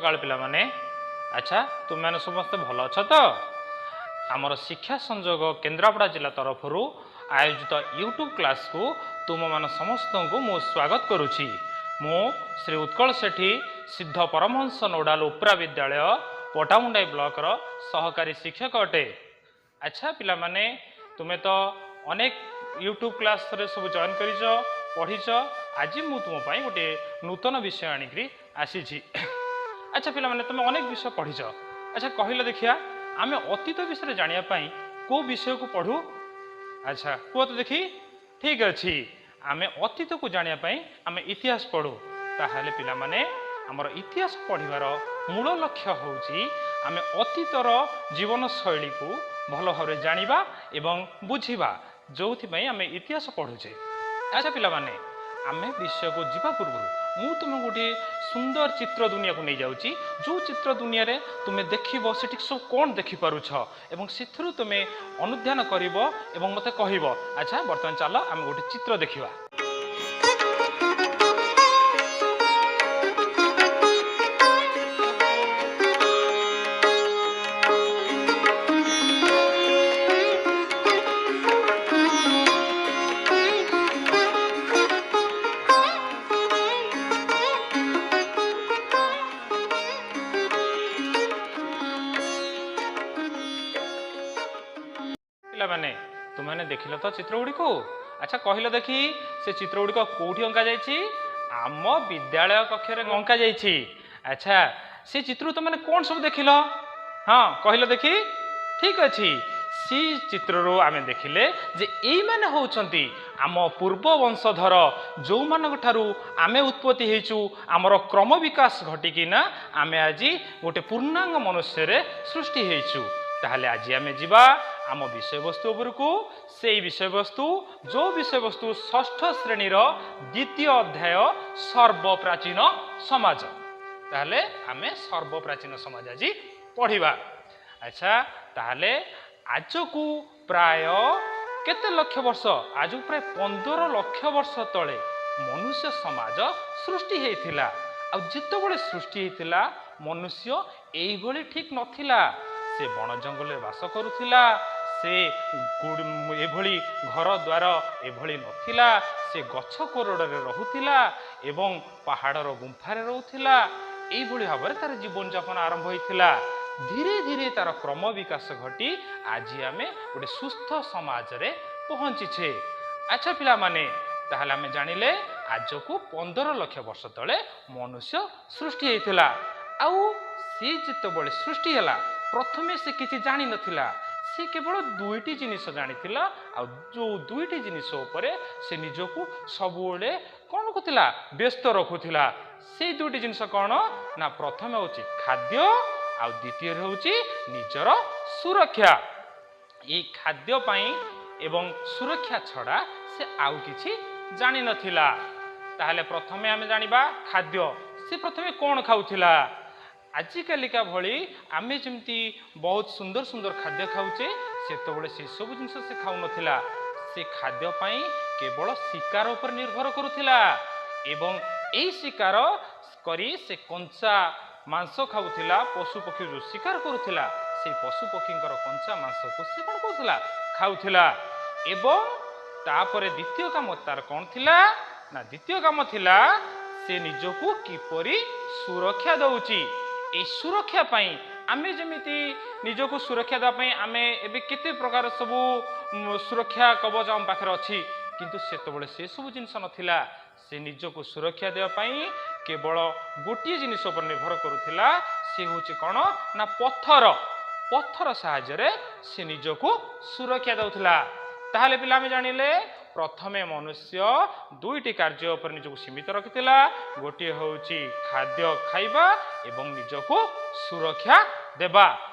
ସକାଳ ପିଲାମାନେ। ଆଚ୍ଛା, ତୁମେମାନେ ସମସ୍ତେ ଭଲ ଅଛ ତ? ଆମର ଶିକ୍ଷା ସଂଯୋଗ କେନ୍ଦ୍ରାପଡ଼ା ଜିଲ୍ଲା ତରଫରୁ ଆୟୋଜିତ ୟୁଟ୍ୟୁବ୍ କ୍ଲାସ୍କୁ ତୁମମାନ ସମସ୍ତଙ୍କୁ ମୁଁ ସ୍ୱାଗତ କରୁଛି। ମୁଁ ଶ୍ରୀ ଉତ୍କଳ ସେଠୀ, ସିଦ୍ଧ ପରମହଂସ ନୋଡାଲ ଉପରା ବିଦ୍ୟାଳୟ, ପଟାମୁଣ୍ଡାଇ ବ୍ଲକର ସହକାରୀ ଶିକ୍ଷକ ଅଟେ। ଆଚ୍ଛା ପିଲାମାନେ, ତୁମେ ତ ଅନେକ ୟୁଟ୍ୟୁବ୍ କ୍ଲାସ୍ରେ ସବୁ ଜଏନ୍ କରିଛ, ପଢ଼ିଛ। ଆଜି ମୁଁ ତୁମ ପାଇଁ ଗୋଟିଏ ନୂତନ ବିଷୟ ଆଣିକରି ଆସିଛି। ଆଚ୍ଛା ପିଲାମାନେ, ତୁମେ ଅନେକ ବିଷୟ ପଢ଼ିଛ। ଆଚ୍ଛା କହିଲ ଦେଖିଆ, ଆମେ ଅତୀତ ବିଷୟରେ ଜାଣିବା ପାଇଁ କେଉଁ ବିଷୟକୁ ପଢ଼ୁ? ଆଚ୍ଛା କୁହ ତ ଦେଖି। ଠିକ୍ ଅଛି, ଆମେ ଅତୀତକୁ ଜାଣିବା ପାଇଁ ଆମେ ଇତିହାସ ପଢ଼ୁ। ତାହେଲେ ପିଲାମାନେ, ଆମର ଇତିହାସ ପଢ଼ିବାର ମୂଳ ଲକ୍ଷ୍ୟ ହେଉଛି ଆମେ ଅତୀତର ଜୀବନଶୈଳୀକୁ ଭଲ ଭାବରେ ଜାଣିବା ଏବଂ ବୁଝିବା, ଯେଉଁଥିପାଇଁ ଆମେ ଇତିହାସ ପଢ଼ୁଛେ। ଆଚ୍ଛା ପିଲାମାନେ, ଆମେ ବିଷୟକୁ ଯିବା ପୂର୍ବରୁ ମୁଁ ତୁମକୁ ଗୋଟିଏ ସୁନ୍ଦର ଚିତ୍ର ଦୁନିଆକୁ ନେଇଯାଉଛି, ଯେଉଁ ଚିତ୍ର ଦୁନିଆରେ ତୁମେ ଦେଖିବ ସେଠି ସବୁ କ'ଣ ଦେଖିପାରୁଛ ଏବଂ ସେଥିରୁ ତୁମେ ଅନୁଧ୍ୟାନ କରିବ ଏବଂ ମୋତେ କହିବ। ଆଚ୍ଛା, ବର୍ତ୍ତମାନ ଚାଲ ଆମେ ଗୋଟେ ଚିତ୍ର ଦେଖିବା। ପିଲାମାନେ, ତୁମେମାନେ ଦେଖିଲ ତ ଚିତ୍ର ଗୁଡ଼ିକୁ? ଆଚ୍ଛା କହିଲ ଦେଖି, ସେ ଚିତ୍ର ଗୁଡ଼ିକ କୋଉଠି ଅଙ୍କା ଯାଇଛି? ଆମ ବିଦ୍ୟାଳୟ କକ୍ଷରେ ଅଙ୍କା ଯାଇଛି। ଆଚ୍ଛା, ସେ ଚିତ୍ରରୁ ତୁମେମାନେ କ'ଣ ସବୁ ଦେଖିଲ? ହଁ, କହିଲ ଦେଖି। ଠିକ୍ ଅଛି, ସେ ଚିତ୍ରରୁ ଆମେ ଦେଖିଲେ ଯେ ଏଇମାନେ ହେଉଛନ୍ତି ଆମ ପୂର୍ବ ବଂଶଧର, ଯେଉଁମାନଙ୍କ ଠାରୁ ଆମେ ଉତ୍ପତ୍ତି ହେଇଛୁ। ଆମର କ୍ରମ ବିକାଶ ଘଟିକିନା ଆମେ ଆଜି ଗୋଟେ ପୂର୍ଣ୍ଣାଙ୍ଗ ମନୁଷ୍ୟରେ ସୃଷ୍ଟି ହେଇଛୁ। ତାହେଲେ ଆଜି ଆମେ ଯିବା ଆମ ବିଷୟବସ୍ତୁ ଉପରକୁ, ସେଇ ବିଷୟବସ୍ତୁ ଯେଉଁ ବିଷୟବସ୍ତୁ ଷଷ୍ଠ ଶ୍ରେଣୀର ଦ୍ୱିତୀୟ ଅଧ୍ୟାୟ, ସର୍ବପ୍ରାଚୀନ ସମାଜ। ତାହେଲେ ଆମେ ସର୍ବପ୍ରାଚୀନ ସମାଜ ଆଜି ପଢ଼ିବା। ଆଚ୍ଛା, ତାହେଲେ ଆଜକୁ ପ୍ରାୟ କେତେ ଲକ୍ଷ ବର୍ଷ? ଆଜକୁ ପ୍ରାୟ 15 ଲକ୍ଷ ବର୍ଷ ତଳେ ମନୁଷ୍ୟ ସମାଜ ସୃଷ୍ଟି ହେଇଥିଲା। ଆଉ ଯେତେବେଳେ ସୃଷ୍ଟି ହେଇଥିଲା, ମନୁଷ୍ୟ ଏଇଭଳି ଠିକ୍ ନଥିଲା। ସେ ବଣ ଜଙ୍ଗଲରେ ବାସ କରୁଥିଲା। ସେ ଏଭଳି ଘର ଦ୍ୱାର ଏଭଳି ନଥିଲା। ସେ ଗଛ କୋରଡ଼ରେ ରହୁଥିଲା ଏବଂ ପାହାଡ଼ର ଗୁମ୍ଫାରେ ରହୁଥିଲା। ଏଇଭଳି ଭାବରେ ତାର ଜୀବନଯାପନ ଆରମ୍ଭ ହୋଇଥିଲା। ଧୀରେ ଧୀରେ ତାର କ୍ରମ ବିକାଶ ଘଟି ଆଜି ଆମେ ଗୋଟେ ସୁସ୍ଥ ସମାଜରେ ପହଞ୍ଚିଛେ। ଆଚ୍ଛା ପିଲାମାନେ, ତାହେଲେ ଆମେ ଜାଣିଲେ ଆଜକୁ 15 ଲକ୍ଷ ବର୍ଷ ତଳେ ମନୁଷ୍ୟ ସୃଷ୍ଟି ହେଇଥିଲା। ଆଉ ସିଏ ଯେତେବେଳେ ସୃଷ୍ଟି ହେଲା, ପ୍ରଥମେ ସେ କିଛି ଜାଣିନଥିଲା। ସେ କେବଳ ଦୁଇଟି ଜିନିଷ ଜାଣିଥିଲା, ଆଉ ଯେଉଁ ଦୁଇଟି ଜିନିଷ ଉପରେ ସେ ନିଜକୁ ସବୁବେଳେ କ'ଣ ରଖୁଥିଲା? ବ୍ୟସ୍ତ ରଖୁଥିଲା। ସେଇ ଦୁଇଟି ଜିନିଷ କ'ଣ ନା, ପ୍ରଥମେ ହେଉଛି ଖାଦ୍ୟ, ଆଉ ଦ୍ୱିତୀୟରେ ହେଉଛି ନିଜର ସୁରକ୍ଷା। ଏଇ ଖାଦ୍ୟ ପାଇଁ ଏବଂ ସୁରକ୍ଷା ଛଡ଼ା ସେ ଆଉ କିଛି ଜାଣିନଥିଲା। ତାହେଲେ ପ୍ରଥମେ ଆମେ ଜାଣିବା ଖାଦ୍ୟ। ସେ ପ୍ରଥମେ କ'ଣ ଖାଉଥିଲା? ଆଜିକାଲିକା ଭଳି ଆମେ ଯେମିତି ବହୁତ ସୁନ୍ଦର ସୁନ୍ଦର ଖାଦ୍ୟ ଖାଉଛେ, ସେତେବେଳେ ସେସବୁ ଜିନିଷ ସେ ଖାଉନଥିଲା। ସେ ଖାଦ୍ୟ ପାଇଁ କେବଳ ଶିକାର ଉପରେ ନିର୍ଭର କରୁଥିଲା ଏବଂ ଏଇ ଶିକାର କରି ସେ କଞ୍ଚା ମାଂସ ଖାଉଥିଲା। ପଶୁ ପକ୍ଷୀ ଯେଉଁ ଶିକାର କରୁଥିଲା, ସେଇ ପଶୁ ପକ୍ଷୀଙ୍କର କଞ୍ଚା ମାଂସକୁ ସେ କ'ଣ କରୁଥିଲା? ଖାଉଥିଲା। ଏବଂ ତାପରେ ଦ୍ୱିତୀୟ କାମ ତାର କ'ଣ ଥିଲା ନା, ଦ୍ୱିତୀୟ କାମ ଥିଲା ସେ ନିଜକୁ କିପରି ସୁରକ୍ଷା ଦେଉଛି। ଏଇ ସୁରକ୍ଷା ପାଇଁ ଆମେ ଯେମିତି ନିଜକୁ ସୁରକ୍ଷା ଦେବା ପାଇଁ ଆମେ ଏବେ କେତେ ପ୍ରକାର ସବୁ ସୁରକ୍ଷା କବଚ ଆମ ପାଖରେ ଅଛି, କିନ୍ତୁ ସେତେବେଳେ ସେସବୁ ଜିନିଷ ନଥିଲା। ସେ ନିଜକୁ ସୁରକ୍ଷା ଦେବା ପାଇଁ କେବଳ ଗୋଟିଏ ଜିନିଷ ଉପରେ ନିର୍ଭର କରୁଥିଲା। ସେ ହେଉଛି କ'ଣ ନା ପଥର। ପଥର ସାହାଯ୍ୟରେ ସେ ନିଜକୁ ସୁରକ୍ଷା ଦେଉଥିଲା। ତାହେଲେ ପିଲା, ଆମେ ଜାଣିଲେ ପ୍ରଥମେ ମନୁଷ୍ୟ ଦୁଇଟି କାର୍ଯ୍ୟ ଉପରେ ନିଜକୁ ସୀମିତ ରଖିଥିଲା। ଗୋଟିଏ ହେଉଛି ଖାଦ୍ୟ ଖାଇବା ଏବଂ ନିଜକୁ ସୁରକ୍ଷା ଦେବା।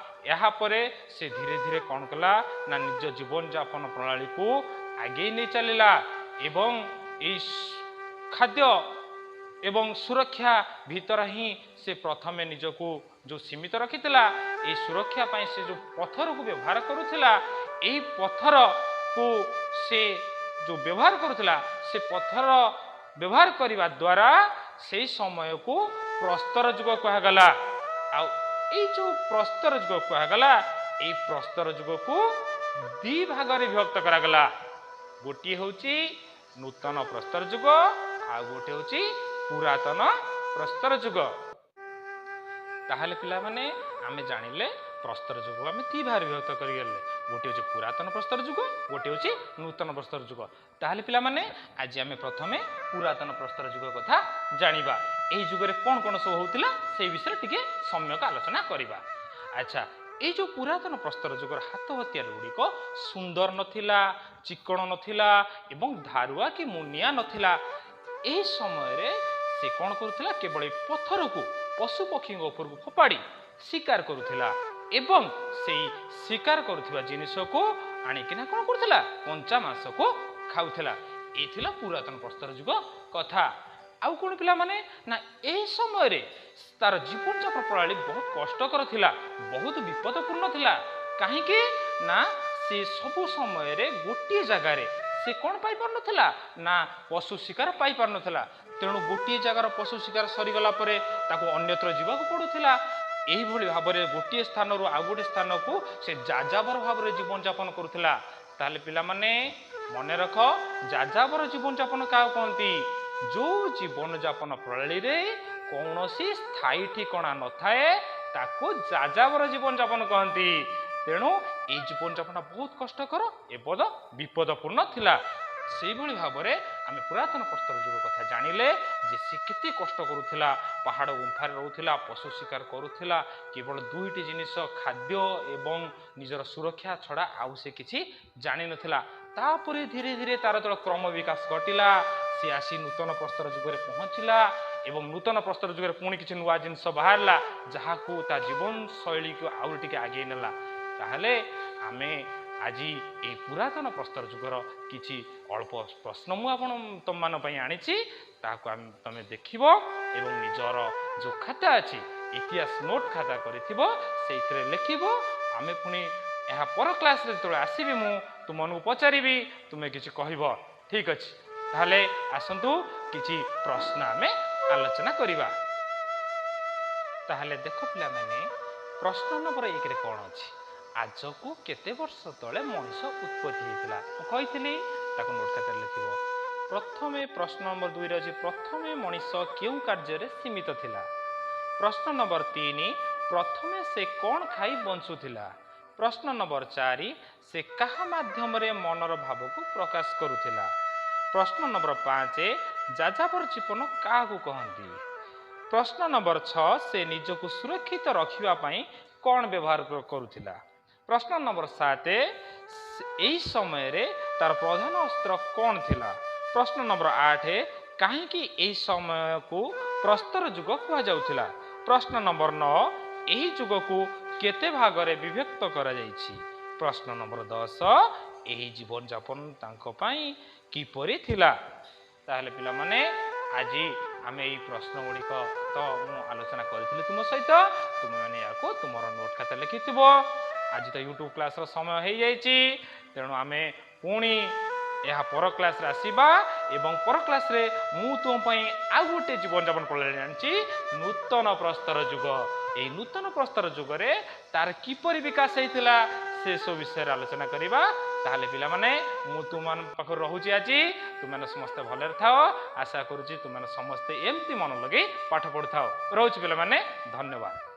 ଏହାପରେ ସେ ଧୀରେ ଧୀରେ କ'ଣ କଲା ନା, ନିଜ ଜୀବନଯାପନ ପ୍ରଣାଳୀକୁ ଆଗେଇ ନେଇ ଚାଲିଲା ଏବଂ ଏଇ ଖାଦ୍ୟ ଏବଂ ସୁରକ୍ଷା ଭିତରେ ହିଁ ସେ ପ୍ରଥମେ ନିଜକୁ ଯେଉଁ ସୀମିତ ରଖିଥିଲା। ଏଇ ସୁରକ୍ଷା ପାଇଁ ସେ ଯେଉଁ ପଥରକୁ ବ୍ୟବହାର କରୁଥିଲା, ଏଇ ପଥରକୁ ସେ ଯେଉଁ ବ୍ୟବହାର କରୁଥିଲା, ସେ ପଥର ବ୍ୟବହାର କରିବା ଦ୍ୱାରା ସେଇ ସମୟକୁ ପ୍ରସ୍ତର ଯୁଗ କୁହାଗଲା। ଆଉ ଏଇ ଯେଉଁ ପ୍ରସ୍ତର ଯୁଗ କୁହାଗଲା, ଏଇ ପ୍ରସ୍ତର ଯୁଗକୁ ଦି ଭାଗରେ ବିଭକ୍ତ କରାଗଲା। ଗୋଟିଏ ହେଉଛି ନୂତନ ପ୍ରସ୍ତର ଯୁଗ, ଆଉ ଗୋଟିଏ ହେଉଛି ପୁରାତନ ପ୍ରସ୍ତର ଯୁଗ। ତାହେଲେ ପିଲାମାନେ, ଆମେ ଜାଣିଲେ ପ୍ରସ୍ତର ଯୁଗ ଆମେ ଦି ଭାଗରେ ବିଭକ୍ତ କରିଗଲେ। ଗୋଟିଏ ହେଉଛି ପୁରାତନ ପ୍ରସ୍ତର ଯୁଗ, ଗୋଟିଏ ହେଉଛି ନୂତନ ପ୍ରସ୍ତର ଯୁଗ। ତାହେଲେ ପିଲାମାନେ, ଆଜି ଆମେ ପ୍ରଥମେ ପୁରାତନ ପ୍ରସ୍ତର ଯୁଗ କଥା ଜାଣିବା। ଏହି ଯୁଗରେ କ'ଣ କ'ଣ ସବୁ ହେଉଥିଲା ସେଇ ବିଷୟରେ ଟିକେ ସମ୍ୟକ ଆଲୋଚନା କରିବା। ଆଚ୍ଛା, ଏଇ ଯେଉଁ ପୁରାତନ ପ୍ରସ୍ତର ଯୁଗର ହାତ ହତିଆର ଗୁଡ଼ିକ ସୁନ୍ଦର ନଥିଲା, ଚିକଣ ନଥିଲା ଏବଂ ଧାରୁଆ କି ମୁନିଆ ନଥିଲା। ଏହି ସମୟରେ ସେ କ'ଣ କରୁଥିଲା? କେବଳ ଏଇ ପଥରକୁ ପଶୁ ପକ୍ଷୀଙ୍କ ଉପରକୁ ଫୋପାଡ଼ି ଶିକାର କରୁଥିଲା ଏବଂ ସେଇ ଶିକାର କରୁଥିବା ଜିନିଷକୁ ଆଣିକିନା କ'ଣ କରୁଥିଲା? କଞ୍ଚା ମାଂସକୁ ଖାଉଥିଲା। ଏଇ ଥିଲା ପୁରାତନ ପ୍ରସ୍ତର ଯୁଗ କଥା। ଆଉ କ'ଣ ପିଲାମାନେ ନା, ଏହି ସମୟରେ ତାର ଜୀବନଯାପନ ପ୍ରଣାଳୀ ବହୁତ କଷ୍ଟକର ଥିଲା, ବହୁତ ବିପଦପୂର୍ଣ୍ଣ ଥିଲା। କାହିଁକି ନା ସେ ସବୁ ସମୟରେ ଗୋଟିଏ ଜାଗାରେ ସେ କ'ଣ ପାଇପାରୁନଥିଲା ନା, ପଶୁ ଶିକାର ପାଇପାରୁନଥିଲା। ତେଣୁ ଗୋଟିଏ ଜାଗାର ପଶୁ ଶିକାର ସରିଗଲା ପରେ ତାକୁ ଅନ୍ୟତ୍ର ଯିବାକୁ ପଡ଼ୁଥିଲା। ଏହିଭଳି ଭାବରେ ଗୋଟିଏ ସ୍ଥାନରୁ ଆଉ ଗୋଟିଏ ସ୍ଥାନକୁ ସେ ଯାଯାବର ଭାବରେ ଜୀବନଯାପନ କରୁଥିଲା। ତାହେଲେ ପିଲାମାନେ ମନେ ରଖ, ଯାଯାବର ଜୀବନଯାପନ କାହାକୁ କହନ୍ତି? ଯେଉଁ ଜୀବନଯାପନ ପ୍ରଣାଳୀରେ କୌଣସି ସ୍ଥାୟୀ ଠିକଣା ନଥାଏ ତାକୁ ଯାଯାବର ଜୀବନଯାପନ କହନ୍ତି। ତେଣୁ ଏଇ ଜୀବନଯାପନଟା ବହୁତ କଷ୍ଟକର ଏବଂ ବିପଦପୂର୍ଣ୍ଣ ଥିଲା। ସେଇଭଳି ଭାବରେ ଆମେ ପୁରାତନ ପ୍ରସ୍ତର ଯୁଗ କଥା ଜାଣିଲେ ଯେ ସେ କେତେ କଷ୍ଟ କରୁଥିଲା, ପାହାଡ଼ ଗୁମ୍ଫାରେ ରହୁଥିଲା, ପଶୁ ଶିକାର କରୁଥିଲା, କେବଳ ଦୁଇଟି ଜିନିଷ ଖାଦ୍ୟ ଏବଂ ନିଜର ସୁରକ୍ଷା ଛଡ଼ା ଆଉ ସେ କିଛି ଜାଣିନଥିଲା। ତାପରେ ଧୀରେ ଧୀରେ ତାର ଯେତେବେଳେ କ୍ରମ ବିକାଶ ଘଟିଲା, ସେ ଆସି ନୂତନ ପ୍ରସ୍ତର ଯୁଗରେ ପହଞ୍ଚିଲା ଏବଂ ନୂତନ ପ୍ରସ୍ତର ଯୁଗରେ ପୁଣି କିଛି ନୂଆ ଜିନିଷ ବାହାରିଲା ଯାହାକୁ ତା ଜୀବନଶୈଳୀକୁ ଆହୁରି ଟିକେ ଆଗେଇ ନେଲା। ତାହେଲେ ଆମେ ଆଜି ଏଇ ପୁରାତନ ପ୍ରସ୍ତର ଯୁଗର କିଛି ଅଳ୍ପ ପ୍ରଶ୍ନ ମୁଁ ଆପଣ ତୁମମାନଙ୍କ ପାଇଁ ଆଣିଛି, ତାହାକୁ ଆମେ ତମେ ଦେଖିବ ଏବଂ ନିଜର ଯେଉଁ ଖାତା ଅଛି ଇତିହାସ ନୋଟ୍ ଖାତା କରିଥିବ ସେଇଥିରେ ଲେଖିବ। ଆମେ ପୁଣି ଏହା ପର କ୍ଲାସ୍ରେ ଯେତେବେଳେ ଆସିବି ମୁଁ ତୁମମାନଙ୍କୁ ପଚାରିବି, ତୁମେ କିଛି କହିବ। ଠିକ୍ ଅଛି? ତାହେଲେ ଆସନ୍ତୁ କିଛି ପ୍ରଶ୍ନ ଆମେ ଆଲୋଚନା କରିବା। ତାହେଲେ ଦେଖ ପିଲାମାନେ, ପ୍ରଶ୍ନ ନମ୍ବର 1ରେ କ'ଣ ଅଛି? ଆଜକୁ କେତେ ବର୍ଷ ତଳେ ମଣିଷ ଉତ୍ପତ୍ତି ହେଇଥିଲା? ମୁଁ କହିଥିଲି ତାକୁ ନୋଟ୍ ଖାତାରେ ଲେଖିବ। ପ୍ରଥମେ ପ୍ରଶ୍ନ ନମ୍ବର 2ରେ ଅଛି, ପ୍ରଥମେ ମଣିଷ କେଉଁ କାର୍ଯ୍ୟରେ ସୀମିତ ଥିଲା? ପ୍ରଶ୍ନ ନମ୍ବର 3, ପ୍ରଥମେ ସେ କ'ଣ ଖାଇ ବଞ୍ଚୁଥିଲା? ପ୍ରଶ୍ନ ନମ୍ବର 4, ସେ କାହା ମାଧ୍ୟମରେ ମନର ଭାବକୁ ପ୍ରକାଶ କରୁଥିଲା? ପ୍ରଶ୍ନ ନମ୍ବର 5, ଯାଯାବର ଜୀବନ କାହାକୁ କହନ୍ତି? ପ୍ରଶ୍ନ ନମ୍ବର 6, ସେ ନିଜକୁ ସୁରକ୍ଷିତ ରଖିବା ପାଇଁ କ'ଣ ବ୍ୟବହାର କରୁଥିଲା? ପ୍ରଶ୍ନ ନମ୍ବର 7, ଏହି ସମୟରେ ତାର ପ୍ରଧାନ ଅସ୍ତ୍ର କ'ଣ ଥିଲା? ପ୍ରଶ୍ନ ନମ୍ବର 8, କାହିଁକି ଏହି ସମୟକୁ ପ୍ରସ୍ତର ଯୁଗ କୁହାଯାଉଥିଲା? ପ୍ରଶ୍ନ ନମ୍ବର 9, ଏହି ଯୁଗକୁ କେତେ ଭାଗରେ ବିଭକ୍ତ କରାଯାଇଛି? ପ୍ରଶ୍ନ ନମ୍ବର 10, ଏହି ଜୀବନଯାପନ ତାଙ୍କ ପାଇଁ କିପରି ଥିଲା? ତାହେଲେ ପିଲାମାନେ, ଆଜି ଆମେ ଏଇ ପ୍ରଶ୍ନ ଗୁଡ଼ିକ ତ ମୁଁ ଆଲୋଚନା କରିଥିଲି ତୁମ ସହିତ। ତୁମେମାନେ ଏହାକୁ ତୁମର ନୋଟ୍ ଖାତା ଲେଖିଥିବ। ଆଜି ତ ୟୁଟ୍ୟୁବ୍ କ୍ଲାସ୍ର ସମୟ ହେଇଯାଇଛି, ତେଣୁ ଆମେ ପୁଣି ଏହା ପର କ୍ଲାସ୍ରେ ଆସିବା ଏବଂ ପର କ୍ଲାସ୍ରେ ମୁଁ ତୁମ ପାଇଁ ଆଉ ଗୋଟେ ଜୀବନଯାପନ ପ୍ରଣାଳୀ ଆଣିଛି, ନୂତନ ପ୍ରସ୍ତର ଯୁଗ। ଏଇ ନୂତନ ପ୍ରସ୍ତର ଯୁଗରେ ତାର କିପରି ବିକାଶ ହେଇଥିଲା ସେସବୁ ବିଷୟରେ ଆଲୋଚନା କରିବା। ତାହେଲେ ପିଲାମାନେ, ମୁଁ ତୁମମାନଙ୍କ ପାଖରୁ ରହୁଛି ଆଜି। ତୁମେମାନେ ସମସ୍ତେ ଭଲରେ ଥାଅ। ଆଶା କରୁଛି ତୁମେମାନେ ସମସ୍ତେ ଏମିତି ମନ ଲଗେଇ ପାଠ ପଢ଼ୁଥାଅ। ରହୁଛି ପିଲାମାନେ, ଧନ୍ୟବାଦ।